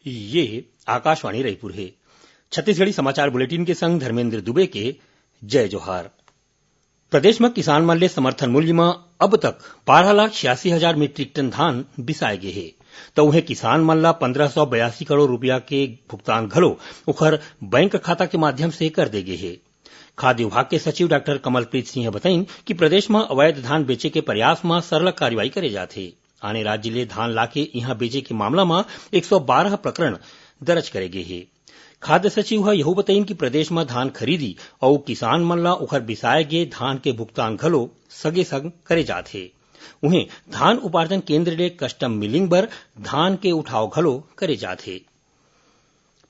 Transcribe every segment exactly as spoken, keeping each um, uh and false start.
ये आकाशवाणी रायपुर हे। छत्तीसगढ़ी समाचार बुलेटिन के संग धर्मेंद्र दुबे के जय जोहार। प्रदेश म किसान मन ले समर्थन मूल्य म अब तक बारह लाख छियासी हजार मीट्रिक टन धान बिसाए गे हे, त उहें किसान मन ला पंद्रह सौ बयासी करोड़ रुपया के भुगतान घलो ओखर बैंक खाता के माध्यम से कर दे गे हे। खाद्य विभाग के सचिव डॉक्टर कमलप्रीत सिंह ह बताइन कि प्रदेश म अवैध धान बेचे के प्रयास म सरलग कार्रवाई करे जाथे। आने राज्य ले धान लाके इहां बेचे के मामला म एक सौ बारह प्रकरण दर्ज करे गे हे। खाद्य सचिव ह यहू बताइन कि प्रदेश म धान खरीदी अउ किसान मन ल ओखर बिसाए गे धान के भुगतान घलो सगे संग करे जात हे। उहें, धान उपार्जन केंद्र ले कस्टम मिलिंग बर धान के उठाव घलो करे जात हे।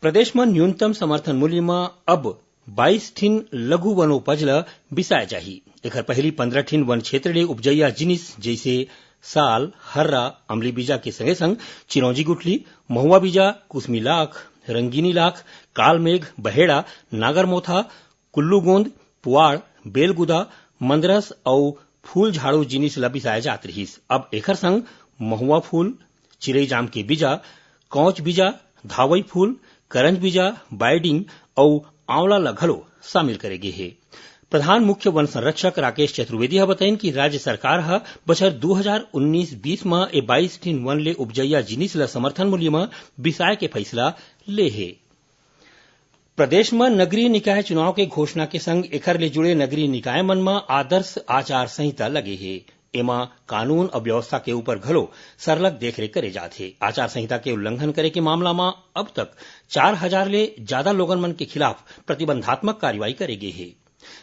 प्रदेश म न्यूनतम समर्थन मूल्य म अब बाईस ठिन लघु वनोपज ल बिसाए जाही। एखर पहिली पंद्रह ठिन वन क्षेत्र ले उपजइया जिनिस जइसे साल, हर्रा, अमली बीजा के संगे संग चिरौंजी गुठली, महुआ बीजा, कुसमी लाख, रंगीनी लाख, कालमेघ, बहेड़ा, नागरमोथा, कुल्लू गोंद, पुआड़, बेलगुदा, मंदरस अउ फूल झाड़ू जिनिस ल बिसाए जात रिहिस। अब एखर संग महुआ फूल, चिरई जाम के बीजा, कौच बीजा, धावई फूल, करंज बीजा, बाइडिंग अउ आंवला ल घलो शामिल करे गे हे। प्रधान मुख्य वन संरक्षक राकेश चतुर्वेदी ह बताइन कि राज्य सरकार ह बछर दू हजार उन्नीस बीस म ए बाईस ठिन वन ले उपजइया जिनिस ल समर्थन मूल्य म बिसाए के फैसला ले हे। प्रदेश म नगरीय निकाय चुनाव के घोषणा के संग एखर ले जुड़े नगरीय निकाय मन म आदर्श आचार संहिता लगे हे। एमा कानून अउ व्यवस्था के ऊपर घलो सरलग देखरेख करे जात हे। आचार संहिता के उल्लंघन करे के मामला म अब तक चार हजार ले जादा लोगन मन के खिलाफ प्रतिबंधात्मक कार्रवाई करे गे हे।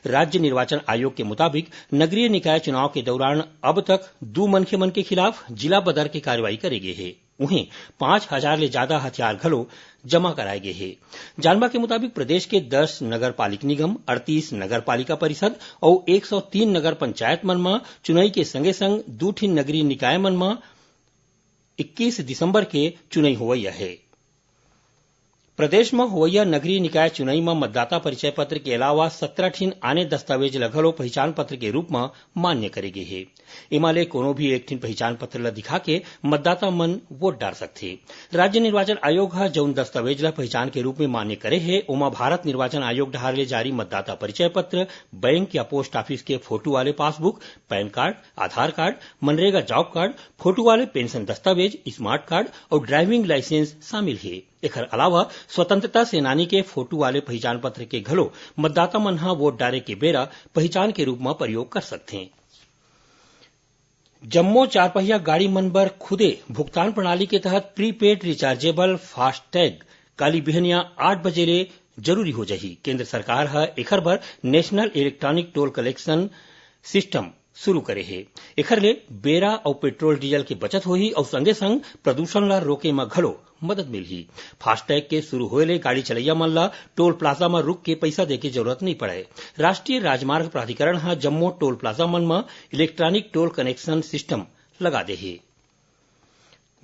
राज्य निर्वाचन आयोग के मुताबिक नगरीय निकाय चुनाव के दौरान अब तक दू मनखे मन के खिलाफ जिला बदर के कार्रवाई करे गे हे। उहें, पांच हजार ले जादा हथियार घलो जमा कराए गे हे। जानबा के मुताबिक, प्रदेश के दस नगर पालिक निगम, अड़तीस नगर पालिका परिषद अउ एक सौ तीन नगर पंचायत मन म चुनई के संगे संग दू ठिन नगरीय निकाय मन म इक्कीस दिसंबर के चुनई होवइया हे। प्रदेश म होवइया नगरीय निकाय चुनई म मतदाता परिचय पत्र के अलावा सत्रह ठिन आने दस्तावेज ल घलो पहिचान पत्र के रूप म मान्य करे गे हे। एमा ले कोनो भी एक ठिन पहिचान पत्र ल दिखा के मतदाता मन वोट डार सकथे। राज्य निर्वाचन आयोग ह जउन दस्तावेज ल पहिचान के रूप म मान्य करे हे, ओमा भारत निर्वाचन आयोग डहार ले जारी मतदाता परिचय पत्र, बैंक या पोस्ट ऑफिस के फोटो वाले passbook, PAN card, Aadhaar card, MNREGA job card, photo वाले पेंशन दस्तावेज, स्मार्ट कार्ड अउ ड्राइविंग लाइसेंस शामिल हे। एखर अलावा स्वतंत्रता सेनानी के फोटो वाले पहिचान पत्र के घलो मतदाता मन ह वोट डारे के बेरा पहिचान के रूप म प्रयोग कर सकथें। जम्मो चारपहिया गाड़ी मन बर खुदे भुगतान प्रणाली के तहत प्रीपेड रिचार्जेबल फास्टैग काली बिहनिया आठ बजे ले जरूरी हो जाही। केंद्र सरकार ह एखर बर national electronic toll collection system शुरू करे हे। एखर ले बेरा अउ पेट्रोल डीजल के बचत होही अउ संगे संग प्रदूषण ला रोके म घलो मदद मिलही। फास्टैग के शुरू होए ले गाड़ी चलैया मन ला टोल प्लाजा म रुक के पइसा दे के जरूरत नइ पड़य। राष्ट्रीय राजमार्ग प्राधिकरण ह जम्मो टोल प्लाजा मन म इलेक्ट्रॉनिक टोल कनेक्शन सिस्टम लगा दे हे।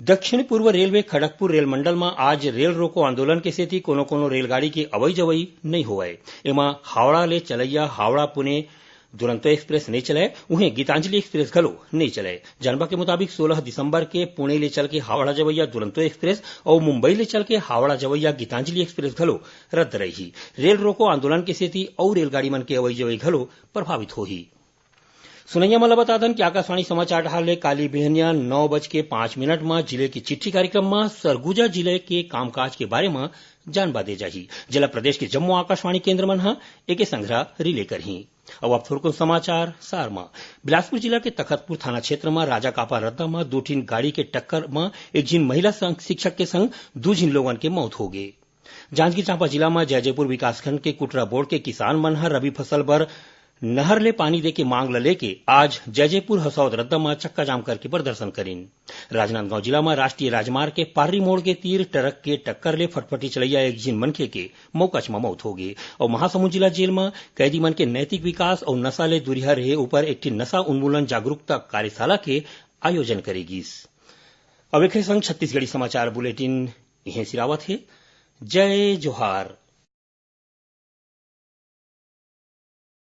दक्षिण पूर्व रेलवे खड़गपुर रेल मंडल म आज रेल रोको आंदोलन के सेती कोनो-कोनो रेलगाड़ी के अवई-जवई नइ होवय। एमा हावड़ा ले चलैया हावड़ा पुणे दुरंतो एक्सप्रेस नइ चलय, उहें गीतांजलि एक्सप्रेस घलो नइ चलय। जानबा के मुताबिक, सोलह दिसंबर के पुणे ले चल के हावड़ा जवैया दुरंतो एक्सप्रेस अउ मुंबई ले चल के हावड़ा जवैया गीतांजलि एक्सप्रेस घलो रद्द रही। रेल रोको आंदोलन के सेती अउ रेलगाड़ी मन के अवई-जवई घलो प्रभावित होही। सुनैया मन ल बता दन कि आकाशवाणी समाचार डहार ले काली बिहनिया नौ बज के पाँच मिनट म जिले की चिट्ठी कार्यक्रम म सरगुजा जिले के कामकाज के बारे म जानबा दे जाही, जेला प्रदेश के जम्मो आकाशवाणी केंद्र मन ह एके संघरा रिले करही। अब आप थोरकुन समाचार सार म। बिलासपुर जिला के तखतपुर थाना क्षेत्र म राजा कापा रद्दा म दू ठिन गाड़ी के टक्कर म एक झिन महिला संग, शिक्षक के संग दू झिन लोगन के मौत हो गे। जांजगीर चांपा जिला म जैजेपुर विकासखंड के कुटरा बोर्ड के किसान मन ह रबी फसल बर नहर ले पानी दे के मांग ल लेके आज जैजेपुर हसौद रद्दा म चक्काजाम करके प्रदर्शन करिन। राजनांदगांव जिला म राष्ट्रीय राजमार्ग के पार्री मोड़ के तीर ट्रक के टक्कर ले फटफटी चलैया एक झिन मनखे के मौका म मौत हो गे। अउ महासमुंद जिला जेल म कैदी मन के नैतिक विकास अउ नशा ले दूरिहा रहे ऊपर एक ठिन नशा उन्मूलन जागरूकता कार्यशाला के आयोजन करे गिस। अब एखरे संग छत्तीसगढ़ी समाचार बुलेटिन इहें सिरावत हे। जय जोहार।